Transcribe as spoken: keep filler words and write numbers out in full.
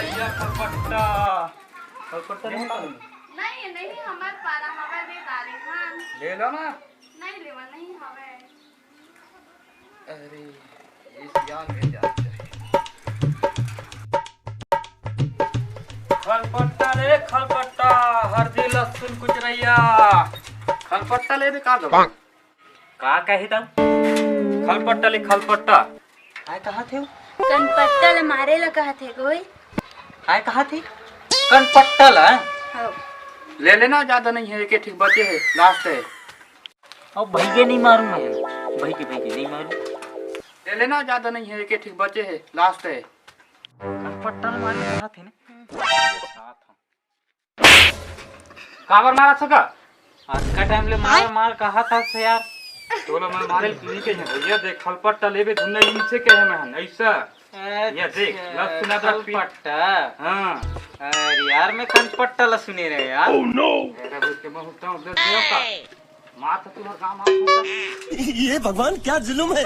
भैया, खलपट्टा। खलपट्टा नहीं पानी? नहीं, नहीं, हमार पारा हवा दे डारे हन। ले लो ना। नहीं लेवा, नहीं हवे। अरे, ये सियान में जा। खलपट्टा ले, खलपट्टा, हरदी लहसुन कुचरैया। खलपट्टा ले दे का दबा? का कही तब? खलपट्टा ले, खलपट्टा। काय कहा थे? कनपट्टा ले मारे ला कहा थे कोई। काय कहा थे? कनपट्टा ला? हो। ले लेना, ज्यादा नहीं है, एक ही ठीक बचे है, लास्ट है। अब भैया नहीं मारूं मैं, भैया, भैया नहीं मारूं। ले लेना, ज्यादा नहीं है, एक ही ठीक बचे है, लास्ट है। कनपट्टा ले मारे कहा थे ना? काबर मारा छका? आज का टाइम ले मार मार कहा था से यार। तोला मैं मारे नहीं कहे भैया, देख खलपट्टा लेबे धुन नहीं इनसे कहे मैं हन ऐसा। ये देख, अच्छा, लहसुन अदरक पी- खलपट्टा। हाँ। अरे यार, मैं कनपट्टा ला सुने रहे यार। Oh no! अरे, उसके मैं उठता हूँ, देख, देख का। मार तो तुम्हारा काम आप ये भगवान, क्या जुल्म है।